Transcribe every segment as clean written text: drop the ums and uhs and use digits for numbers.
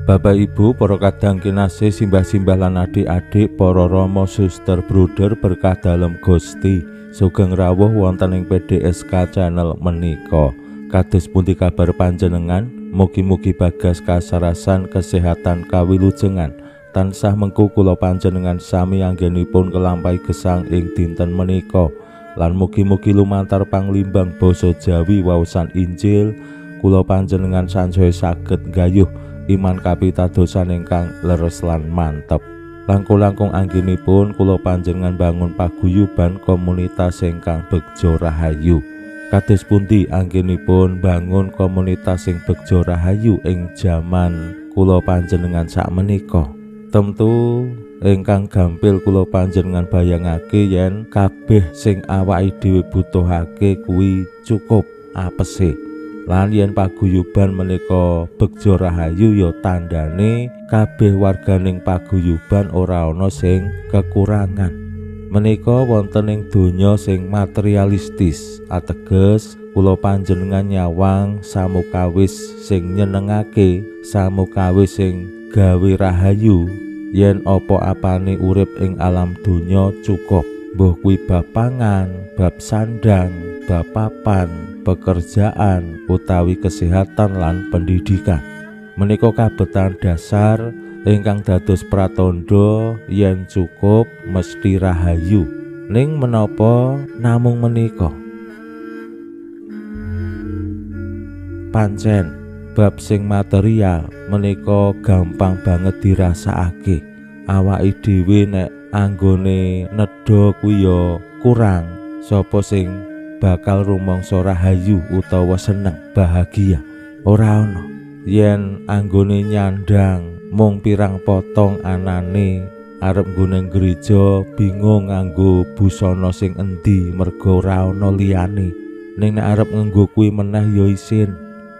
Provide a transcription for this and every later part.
Bapak Ibu, para kadang kinasih, simbah-simbah lan adik-adik, para rama, suster, bruder berkah dalem Gusti. Sugeng rawuh wonten ing PDSK channel menika. Kados pundi kabar panjenengan? Mugi-mugi bagas kasarasan kesehatan kawilujengan. Tansah mengku kula panjenengan sami anggenipun kelampahi gesang ing dinten menika. Lan mugi-mugi lumantar panglimbang basa Jawi waosan Injil kula panjenengan sansaya saged nggayuh iman kapitadosan ingkang leres lan mantep. Langkung-langkung anggenipun kula panjenengan bangun paguyuban komunitas ingkang begja rahayu. Kados pundi anggenipun bangun komunitas sing begja rahayu ing jaman kula panjenengan sakmenika? Tentu ingkang gampil kula panjenengan bayangake yen kabeh sing awake dhewe butuhake kuwi cukup apese. Lan yen paguyuban menika begja rahayu ya tandane kabeh warganing paguyuban ora ana sing kekurangan. Menika wonten ing donya sing materialistis, ateges kula panjenengan nyawang samukawis sing nyenengake, samukawis sing gawe rahayu yen apa-apane urip ing alam donya cukup. Mbuh kuwi bab pangan, bab sandang, bab papan, pekerjaan, utawi kesehatan lan pendidikan. Menika kabetan dasar ingkang dados pratandha yen cukup mesti rahayu. Ning menapa namung menika? Pancen bab sing material menika gampang banget dirasakake. Awake dhewe nek anggone nedha kuwi ya kurang. Sapa sing bakal rumangsa rahayu utawa seneng bahagia? Ora ana. Yen anggone nyandang mung pirang potong anane, arep nggone gereja bingung nganggo busana sing endi merga ora ana liyane. Ning nek arep nganggo kuwi meneh ya isin.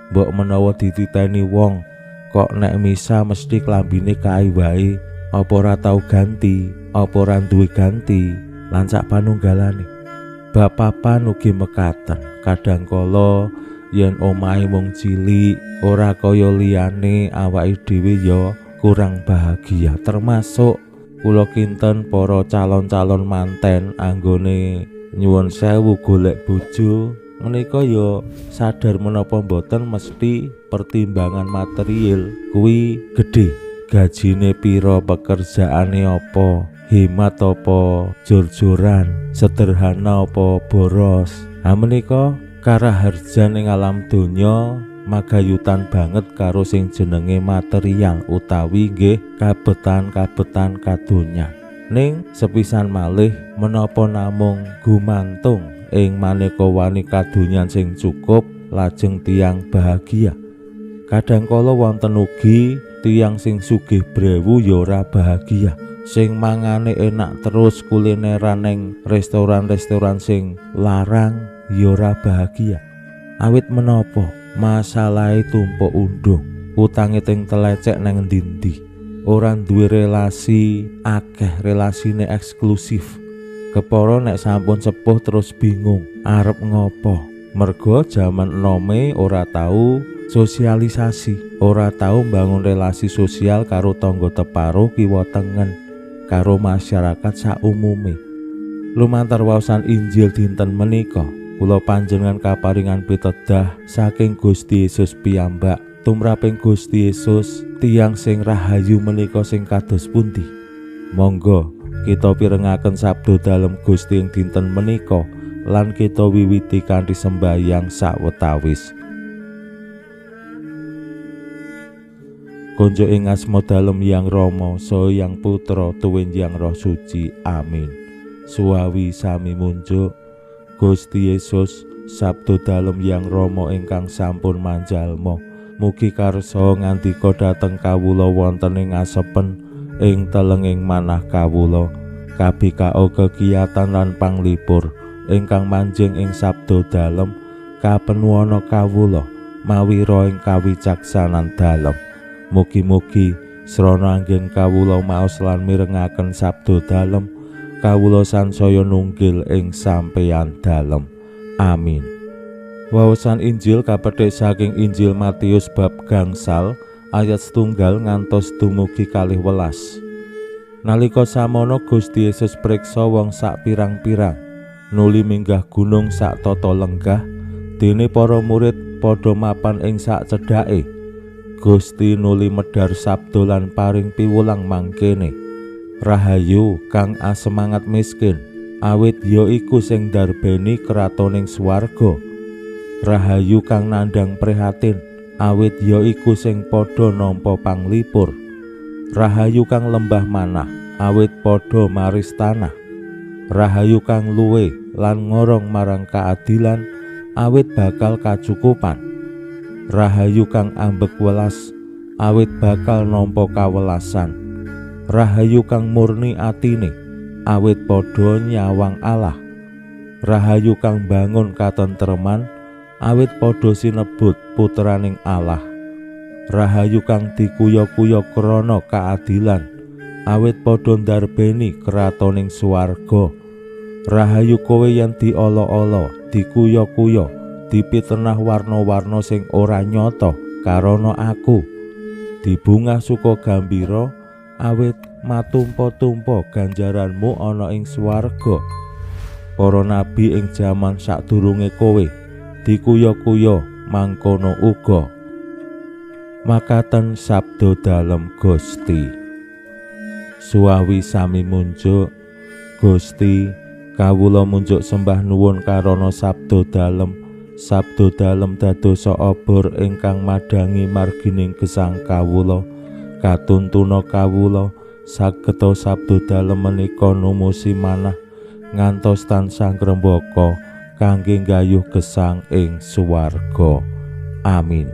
Mbok menawa dititeni wong kok nek misa mesti klambine kae wae, apa ora tau ganti, apa ora duwe ganti, lan sak panunggalane. Bab papan ugi mekaten, kadang kala yen omahe wong cilik ora kaya liyane, awake dhewe ya kurang bahagia. Termasuk kula kinten para calon-calon manten anggone nyuwun sewu golek bojo menika ya sadar menapa mboten mesti pertimbangan material kuwi gedhe. Gajine pira, pekerjaane apa, hemat apa jor-joran, sederhana apa boros. Ha menika karaharjan ing alam donya magayutan banget karo sing jenenge material utawi nggih kabetan-kabetan kadonya. Ning sepisan malih menapa namung gumantung ing maneka wani kadonyan sing cukup lajeng tiyang bahagia. Kadang kala wonten ugi tiyang sing sugih brewu ya ora bahagia. Sing mangane enak terus kulineran ning restoran-restoran sing larang ya ora bahagia. Awit menapa? Masalahe tumpuk undung, utange teng telecek nang endi-endi, ora duwe relasi akeh, relasine eksklusif. Kepara nek sampun sepuh terus bingung arep ngopo. Mergo jaman enome ora tau sosialisasi, ora tau mbangun relasi sosial karo tangga teparo kiwa tengen, karo masyarakat saumume. Lumantar waosan Injil dinten menika, kula panjenengan kaparingan pitedah saking Gusti Yesus piyambak. Tumraping Gusti Yesus, tiyang sing rahayu menika sing kados pundi? Monggo kita pirengaken sabda dalem Gusti ing dinten menika lan kita wiwiti kanthi sembahyang sawetawis. Konjo ing asma dalem Yang Rama, saha Yang Putra, tuwin Yang Roh Suci. Amin. Suwawi sami munjuk Gusti Yesus, sabda dalem Yang Rama ingkang sampun manjalma. Mugi karsa ngandika dhateng kawula wonten ing asepen ing telenging manah kawula kabikao kekiyatan lan panglipur ingkang manjing ing sabda dalem kapenuwana kawula mawi ing kawicaksanan dalem. Mugi-mugi srana anggen kawula maos lan mirengaken sabda dalem kawula sansaya nunggil ing sampeyan dalem. Amin. Wawasan Injil kapethik saking Injil Matius bab 5 ayat 1 ngantos dumugi 12. Nalika samono Gusti Yesus priksa wong sak pirang-pirang, nuli minggah gunung sak tata lenggah, dene para murid padha mapan ing sak cedhake. Gusti nuli medhar sabda lan paring piwulang mangkene. Rahayu kang asemangat miskin, awit ya iku sing ndarbeni kratoning swarga. Rahayu kang nandhang prihatin, awit ya iku sing padha nampa panglipur. Rahayu kang lembah manah, awit padha maris tanah. Rahayu kang luwe lan ngorong marang keadilan, awit bakal kacukupan. Rahayu kang ambek welas, awit bakal nampa kawelasan. Rahayu kang murni atine, awit padha nyawang Allah. Rahayu kang bangun katentreman, awit padha sinebut putraning Allah. Rahayu kang dikuya-kuya krana keadilan, awit padha ndarbeni kratoning swarga. Rahayu kowe yen diala-ala, dikuya-kuya, dipitenah warna-warna sing ora nyata karana aku. Dibungah suka gambira, awit matumpa-tumpa ganjaranmu ana ing swarga. Para nabi ing jaman sadurunge kowe dikuya-kuya mangkono uga. Makaten sabda dalem Gusti. Suwawi sami munjuk Gusti, kawula munjuk sembah nuwun karana sabda dalem. Sabda dalem dadosa obor ingkang madhangi margining gesang kawula, katuntuna kawula sageta sabda dalem menika numusi manah ngantos tansah ngrembaka kangge nggayuh gesang ing swarga. Amin.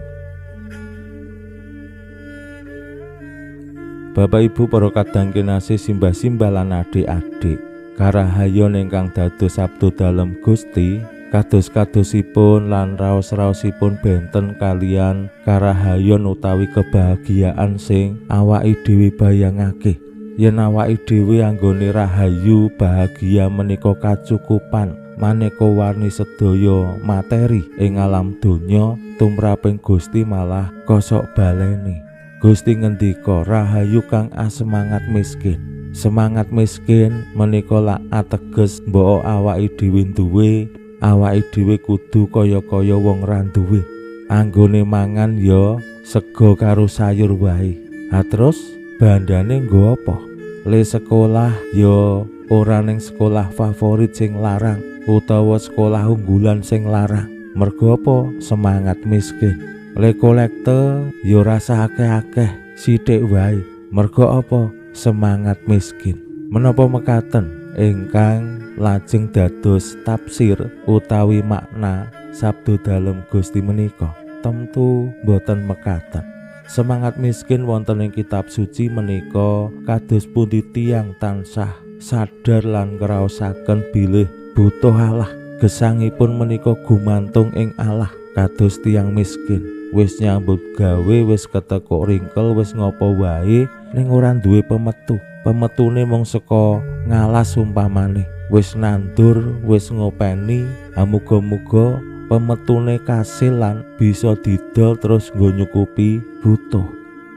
Bapak Ibu para kadang kinasih, simbah-simbah lan adik-adik, karahayon ingkang dados sabda dalem Gusti kados-kadosipun lan raos-raosipun benten kalian karahayon utawi kebahagiaan sing awake dhewe bayangake. Yen awake dhewe anggone rahayu bahagia menika kacukupan maneka warni sedaya materi ing alam donya, tumraping Gusti malah kosok baleni. Gusti ngendika, rahayu kang asemangat miskin. Semangat miskin menika lak ateges mbok awake dhewe duwe, awake dhewe kudu kaya-kaya wong ra duwe. Anggone mangan ya sego karo sayur wae. Ha terus bandane nggo apa? Le sekolah ya ora ning sekolah favorit sing larang utawa sekolah unggulan sing larang. Mergo apa? Semangat miskin. Le kolekte ya rasa akeh-akeh, sithik wae. Mergo apa? Semangat miskin. Menapa mekaten ingkang lajeng dados tafsir utawi makna sabda dalem Gusti menika? Tentu boten mekaten. Semangat miskin wonten ing kitab suci menika kados pundi tiyang tansah sadar lan ngraosaken bilih butuh Allah. Gesangipun menika gumantung ing Allah kados tiyang miskin. Wis nyambut gawe, wis ketekuk ringkel, wis ngopo wae ning ora duwe pemetu. Pemetune mung saka ngalas umpamane. Wis nandur, wis ngopeni, muga-muga pemetune kasil lan bisa didol terus nggo nyukupi butuh.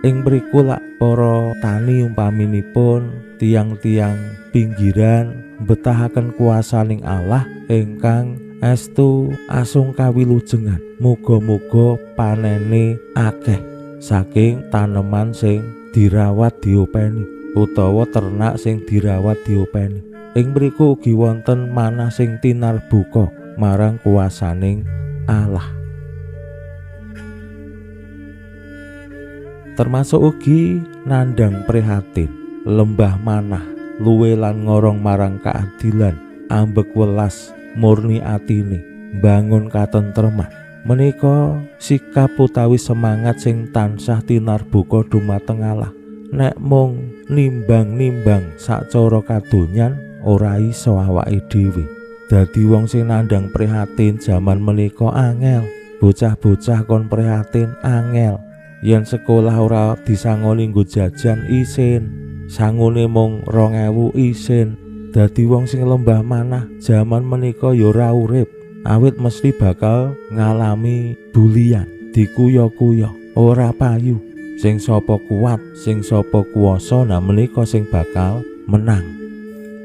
Ing mriku lak para tani umpaminipun tiyang-tiyang pinggiran mbetahaken kuasaning Allah ingkang estu asung kawilujengan. Muga-muga panene akeh saking taneman sing dirawat diopeni utawa ternak sing dirawat diopeni. Ing mriku ugi wonten manah sing tinarbuka marang kuasaning Allah. Termasuk ugi nandhang prihatin, lembah manah, luwe lan ngorong marang keadilan, ambek welas, murni atine, bangun katentreman. Menika sikap utawi semangat sing tansah tinarbuka dumateng Allah. Nek mung Nimbang-nimbang sacara kadonyan ora iso awake dhewe. Dadi wong sing nandhang prihatin jaman menika angel. Bocah-bocah kon prihatin angel. Yen sekolah ora disangoni nggo jajan isin, sangune mung 2000 isin. Dadi wong sing lembah manah jaman menika ya ora urip, awit mesti bakal ngalami bulian, dikuya-kuya, ora payu. Sing sapa kuat, sing sapa kuwasa, nah menika sing bakal menang.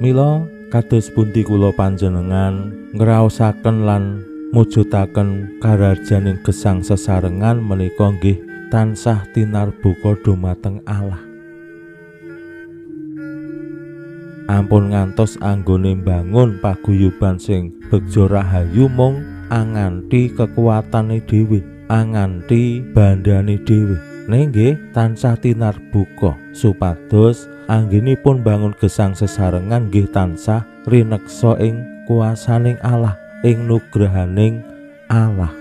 Mila kados pundi kula panjenengan ngraosaken lan mujudaken karajaning gesang sesarengan menika nggih tansah tinarbuka dumateng Allah. Ampun ngantos anggone mbangun paguyuban sing begja rahayu mung anganti kekuatane dhewe, anganti bandane dhewe. Ning nggih tansah tinarbuka supados anggenipun bangun gesang sesarengan nggih tansah rineksa ing kuasaning Allah, ing nugrahaning Allah.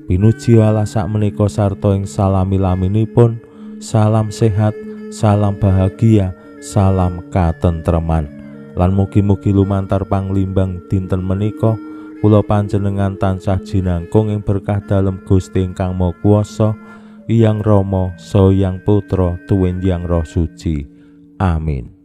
Pinuji Allah sakmenika sarta ing salami-laminipun. Salam sehat, salam bahagia, salam katentreman. Lan mugi-mugi lumantar panglimbang dinten menika kula panjenengan tansah jinangkung ing berkah dalem Gusti ingkang Maha Kuwasa, Hyang Rama, Saha Hyang Putra, tuwin Hyang Roh Suci. Amin.